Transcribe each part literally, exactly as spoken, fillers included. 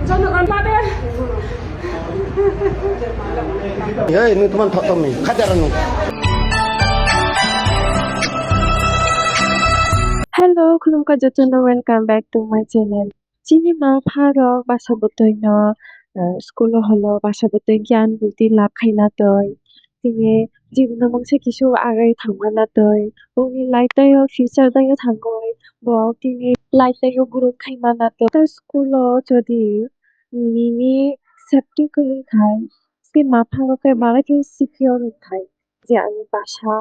জনগণ পাবে। Hey, nwng tongmani thok tongni, khajar nwng. Hello, khulumkha jotono, welcome back to my channel. Chini ma pha rok basa bwtwi no, eh, school o holo basa bwtwi gyan budhi lab khaina twi. Tini jibon no mungsa kisu agai thangma na twi. Bongni life tei o future tei o thangwi. Bo tini life tei o grow khaima na twi. Ta school o jodi nini safety kwrwi khai, tei ma pha rok khe belai khe secure wng khai. Je ani basa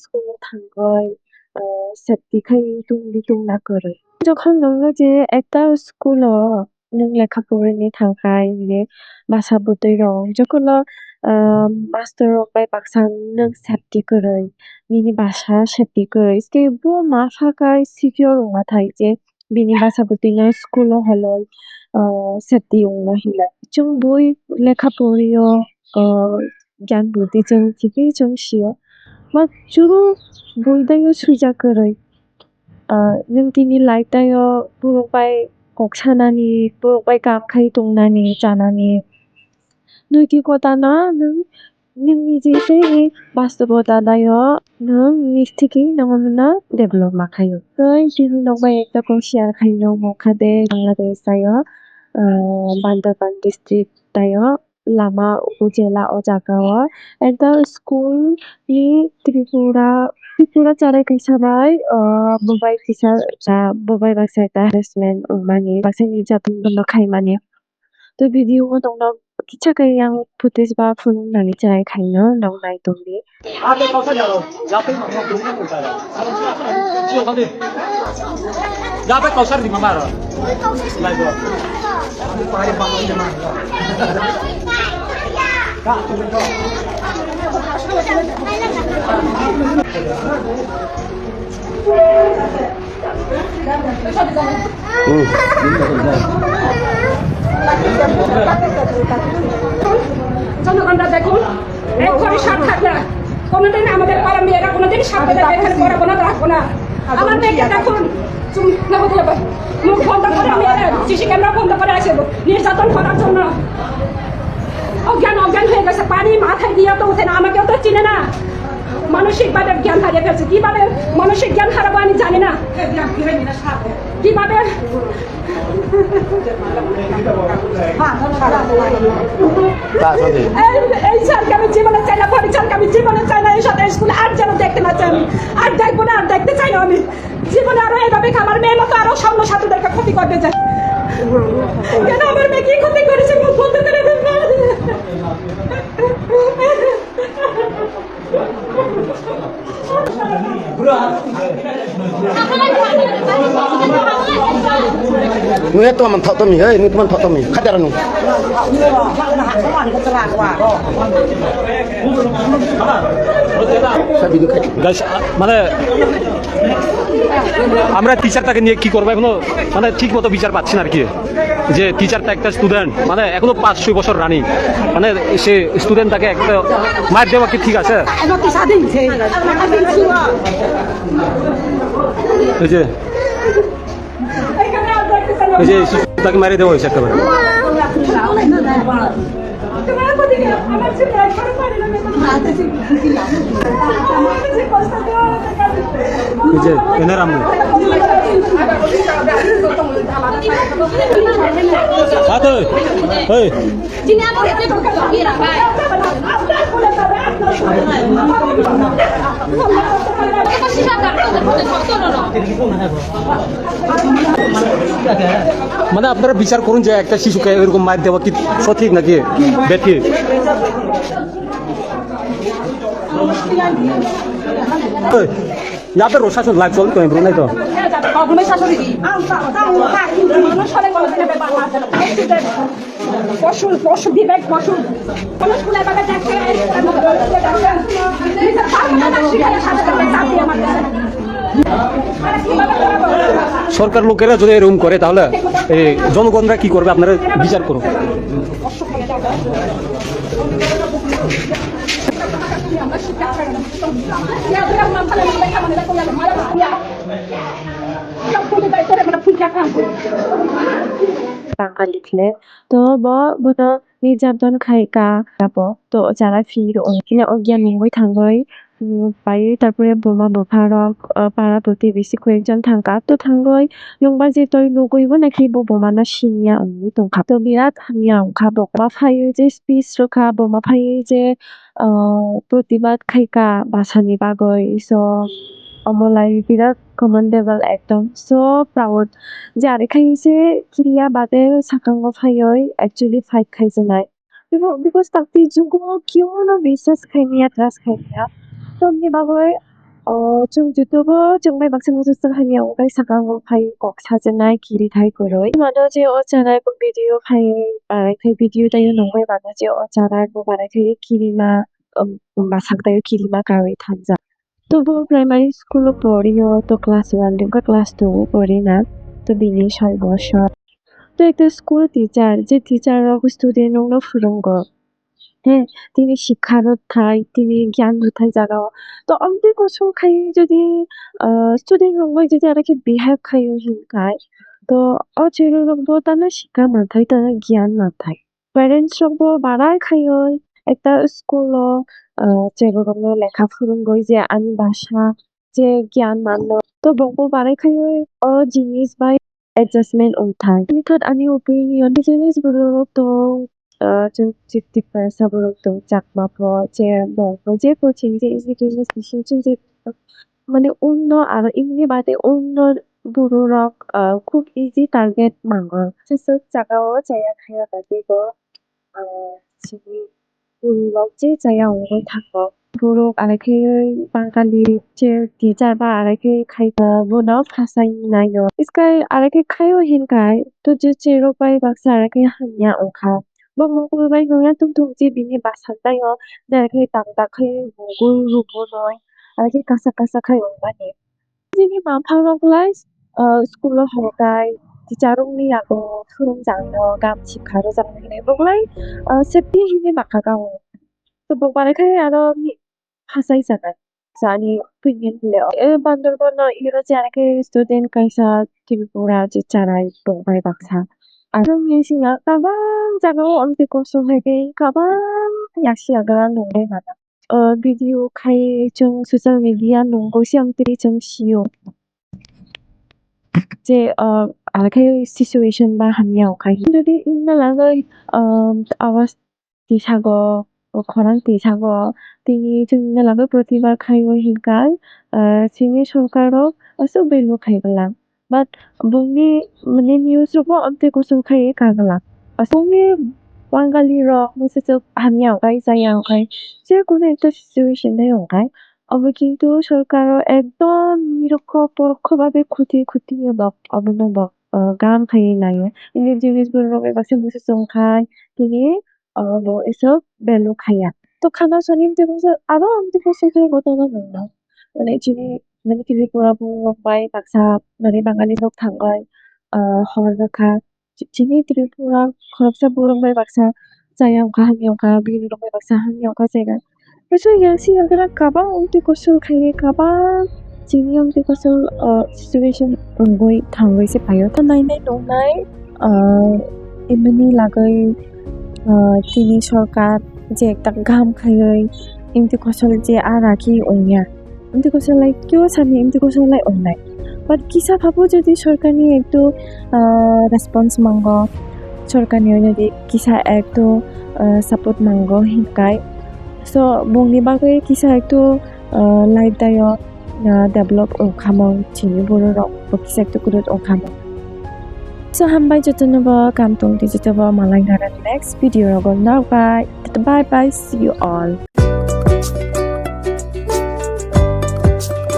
school o thangwi, eh, safety khai tongdi tongna kwrwi. Jokhon nangno je ekta school o nwng lekha porini thangkhai, nini basa bwtwi rok jokholo, ah, master rok bai baksa nwng safety kwrwi, nini basa safety kwrwi, tei bo ma pha khai secure wngma thai je bini basa bwtwi no school o holoi, ah, safety wngma hinwi. Chwng bui lekha porio, ah, gyan budhi chwng thikwi chwng sio. Ma chwng bui daio suijak kwrwi. Ah, nwng tini life tei o borok bai kok sanani, borok bai kam khai tongnani, chanani. Noitiko tano nwng, nwng niji tei bastobota daio nwng nistiki nangmano develop ma khaio. Tei tini nok bai ekta kok share khaino mokha de Bangladesh daio, ah, Bandarban district daio. Lama ujela o jaga o ekta school ni Tripura, Tripura charai kaisa bai, ah, bobai kisa, ah, bobai baksa ekta harassment wngmani, baksa ni jatun bono khaimani. To video o tongno kisa khe yang footage ba phunuk nani chai khaino nok nai tongdi. Jabe kausar di mama ro. Lai go. জনগণরা দেখুন, এক ঘরে সাপ থাকলে কোনোদিন আমাদের পাড়া মেয়েরা কোনোদিন সাপ পেলে এখানে পড়াশোনা রাখবো না। আমার মেয়েকে দেখুন, চুম, না হতে হবে। মুখ বন্ধ করে মেয়েরা সিসি ক্যামেরা বন্ধ করে আছে নির্যাতন করার জন্য। অজ্ঞান, অজ্ঞান হয়ে গেছে, পানি মাথায় দিয়ে তো উঠে না, আমাকেও তো চিনে না। মানসিকভাবে জ্ঞান হারিয়ে ফেলছে। কিভাবে মানসিক জ্ঞান হারাবো আমি জানি না। কিভাবে? এই, এই স্যারকে আমি জীবনে চাই না, ফরিদ স্যারকে আমি জীবনে চাই না, এই সাথে স্কুলে আর যেন দেখতে না চাই আমি। আর দেখবো না, আর দেখতে চাই না আমি। জীবনে আরো এইভাবে আমার মেয়ের মতো আরো সামনে ছাত্রদেরকে ক্ষতি করবে যে। কেন আমার মেয়ে কি ক্ষতি করেছে, মুখ বন্ধ করে দেন না। Nung ya tuan manthok tami, hei, nung tuan manthok tami, khajar nung. Sa video khai. Guys, আ-, মানে আমরা টিচারটাকে নিয়ে কি করবো এখনো, মানে ঠিক মতো বিচার পাচ্ছি না আর কি। যে টিচারটা একটা স্টুডেন্ট, মানে এখনো পাঁচ ছয় বছর রানিং, মানে সে স্টুডেন্টটাকে একটা মার দেওয়া কি ঠিক আছে? এই যে, এই যে শিশুটাকে মেরে দেওয়া হয়েছে একেবারে। এই যে এনআর আহমেদ। হাত ওই, ওই। মানে আপনারা বিচার করুন যে একটা শিশুকে এরকম মার দেওয়া কি সঠিক নাকি বেঠিক? এই, যাতে রোশাসন লাইভ চলতো, এমন নাই তো। পশু, পশু, বিবেক পশু। মানুষ কোন এভাবে দেখে, নিজের বাপ মাতার শিকারের সাথে সাথে চাপিয়ে মারতেছে। তারা কিভাবে করে বলে? সরকার লোকেরা যদি এরকম করে, তাহলে এই জনগণরা কি করবে? আপনারা বিচার করুন। Bangali khle. To bo bono nirjatton khai ka abo. To o chara phir o khe o giyan nungwi thangwi, mm, pai, tarpore buma bupha rok, ah, para protibesi koyekjon thangka. To thangwi nungba je toi nugwi bo naki bo buma no siniya wngwi tongkha. To birat hamya wngkha bo. Buma phaiwi je speech rwkha, buma phaiwi je, ah, protibad khaika bhasha ni bagwi. So, omo lai birat commendable ekdom. So proud. Je are khai se kiriya bade sakango phaiwi actually fight khaijaknai. Because, because takti jugo kiono biswas khaimya, trust khaimya. Toboni bagwi, o, chwng jotobo chwng bai baksa muchung chwng hamya wngwi sakango phai kok sajaknai kiri thai kwrwi. Mano je o chara bo video phai barai khai video taiyo nungwi mano je o chara bo barai khai kirima, um, bwsak taiyo kirima karwi thangjak. To bo primary school o pori o, to class one de class two o pori na, to bini soi bosor. To ekta school teacher, je teacher rok student rok no phwrwngo. He, tini sikha rw thai, tini gyan rw thai jaga o. To amtwi kosong khai jodi, ah, student rok bai jodi aro khe behave khai o hin khai, to o chwrwng rok bo tamo sikha manthai, tamo gyan manthai. Parents rok bo barai khai o, ekta school o, ah, chwrwng rok no lekha phwrwngwi je ani bhasha je gyan manno. To bo bo barai khai o, o jinis bai adjustment wng thai. Ani thot ani opinion, indigenous borok rok tong, ah, chwng chwng Tiprasa borok tong, Chakma pho, Cherno pho, je pho chini je indigenous nation chwng je, mane, unno aro imni bade unno borok rok, ah, khub easy target mango. Sisok jaga o chaya khaya kati bo, ah, chini borok je chaya wngwi thango. Borok arekhe Bangali je teacher ba arekhe khai, ah, bono phasai naio. Iskai arekhe khaio hinkai, to je cherok bai baksa arekhe hamya wngkha. Bo mokol bai nungya tum tum je bini bwsak taio, je arekhe tak tak khai mokol rubunoi, arekhe kasak kasak khai wngmani. Chini mapha rok lai, ah, school o hwnkhe teacher rok ni yago phwrwng jakno gam sikha rwjaknai hinwi bo lai, ah, safety hinwi bakha kha o. To bo barai khai aro phasai jakha. Sani opinion le o. E Bandarban no iro je arekhe student kaisa Tripura je charai tongbai baksa. Aro mia singya kabang jaga o amtwi kosong hai khe kabang yaksi yagra nungbai mano. O video khai chwng social media nungwi se amtwi chwng sio. Je, o, arekhe situation ba hamya wngkha. Jodi imna lagwi, o, awas tisago, o khorang tisago, tini chwngno lama protibad khaiwi hinkha, ah, chini sorkar rok aswk value khai glak. But bungni, mane, news rok bo amtwi kosong khai ka glak. Aswkni Bangali rok bwswk hamya wngkhai, chaya wngkhai, je kunu ekta situation dai wngkhai, obo kintu sorkar o ekdom nirokho porokho babe khuti khuti o bok obono bok, ah, gam khai naio. Indigenous borok rok bai baksa bwswk chwng khai tini, ah, bo eso value khaiya. To khana soni amtwi bwswk aro amtwi bwswk khe ghotona nangno. Mane chini, mane Tripura borok bai baksa mane Bangali rok thangwi, ah, hor rwkha. Chi-, chini Tripura khoroksa borok bai baksa chaya wngkha, hamya wngkha, bini rok bai baksa hamya wngkha chaya. Teisa yang si yang khe kabang amtwi kosol khai kabang chini amtwi kosol, ah, situation wngwi thangwi se phaio. To nainai nungnai, ah, imani lagwi, ah, chini sorkar je ekta gam khaiwi amtwi kosol je a rakhi wngya. Amtwi kosol lai kio sani amtwi kosol lai ongnai. But kisa khabo jodi sorkarni ektu, ah, response mango, sorkarni jodi kisa ektu, ah, support mango hinkai. So bongni bagwi kisa ektu, ah, life dayo, ah, develop wngkhamung chini borok rok bo kisa ektu kwrwt wngkhamung. So hambai jotono bo kam tong di joto bo malai nara next video rogo nokbai. Bye bye, see you all.